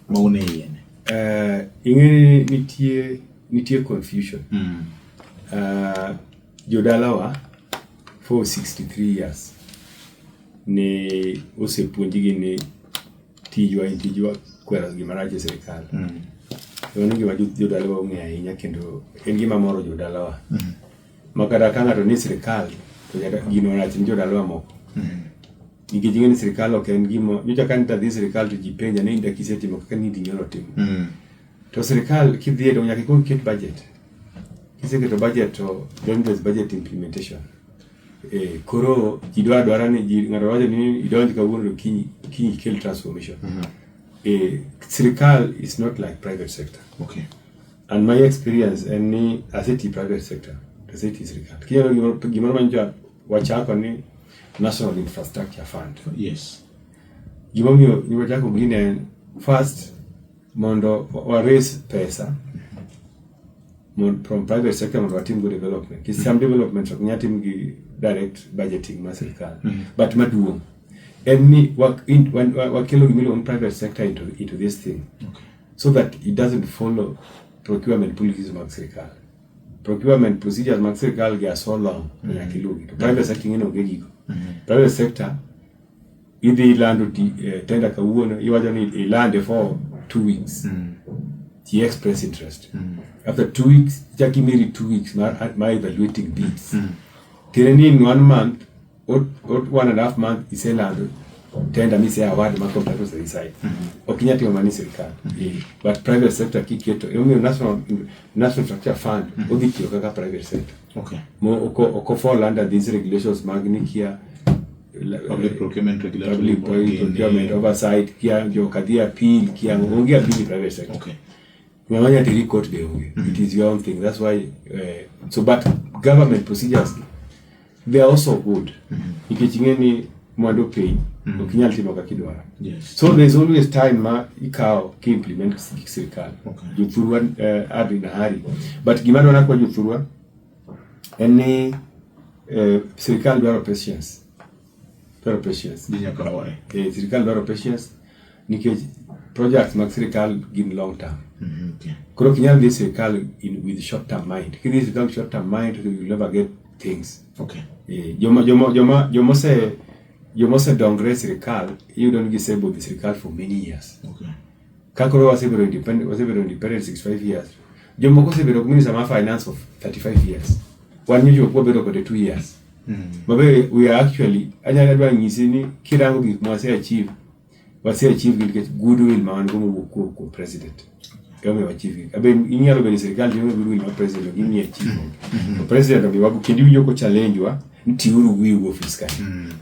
Ma un e iye ni. Ing'e ni nitie confusion. Jodalawa for 63 years ne osepuonjgi ni tijwa en tijwa kwero gima rach e sirikal. Mano gima jodalawa ong'eyo ahinya kendo en gima moro jodalawa. Ma kata ka ng'ato ni sirikal to nyaka gino rach ni jodalawa moko. Nikech ing'e ni sirikal ok en gima nyocha ka adhi sirikal to ji penja ni dak isetimo kaka nindi nyalo timo. To sirikal kidhiye to nyaka ikuong iket budget. Kiseketo budget to then there's budget implementation. Koro ji dwaro adwara ni ji ng'ato wacho ni idonj kawuono to kiny kiny ikel transformation. Sirikal is not like private sector. And my experience en ni aseti private sector to aseti sirikal. Kinyalo gimoro manyocha wachako ni National Infrastructure Fund. Gimomiyo wachako gini en first mondo wa raise pesa from private sector mondo watim go development. Nikech some development ok nyal tim gi direct budgeting mar sirikal. But maduong' en ni wakelo gima iluongo ni private sector into this thing. So that it doesn't follow procurement policies mag sirikal. Procurement procedures mag sirikal gi are so long to nyaka iluwgi. To private sector ing'e ni onge gigo. Private sector idhi lando tender kawuono iwacho ni ilande for 2 weeks. Ji express interest. After 2 weeks ichak imiri 2 weeks mar evaluating bids. Tiende ni in one month or 1.5 month iselando tender mise award ma contractors decide. Ok inyal timo mano e sirikal. But private sector kiketo emomiyo National Infrastructure Fund odhi tiyo kaka private sector. Mo ok fall under these regulations mag ni kia Public Procurement Regulatory Public Board gini. Procurement Oversight kia joka dhi appeal kia onge appeal e private sector. Ng'ama nya teri court be onge. It is your own thing. That's why so but government procedures, they are also good. Nikech ing'e ni mwandu piny ok inyal timo kaka idwaro. So there is always time ma ikawo ki implement gik sirikal. Jothurwa are in a hurry. But gima dwaro kwa jothurwa en ni sirikal dwaro patience. Dwaro patience. Ji nyaka hoye. Sirikal dwaro patience nikech projects mag sirikal gin long term. Koro ok inyal dhi e sirikal with short term mind. Kidhi e sirikal with short term mind, you will never get things. Joma osedongre e sirikal iyudo ni gisebudho e sirikal for many years. Ka koro wasebedo independent 65 years. Jomoko osebedo minister mar finance for 35 years. Wan nyocha ok wabedo kode 2 years. Mabe we are actually anyalo dwa nyisi ni kirango gik ma wase achieve, wase achieve gi nikech goodwill ma wan go mowuok kuom president. Emomiyo wa achieve gi. Abe inyalo bedo e sirikal to ionge goodwill mar president ok imiyi achieve. To president omiwa kendo iwinjo ko challenge wa ni tiuru wiu ofis ka.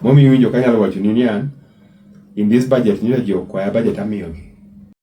Momiyo iwinjo kanyalo wacho ni nian in this budget nyocha ji okwaya budget amiyogi.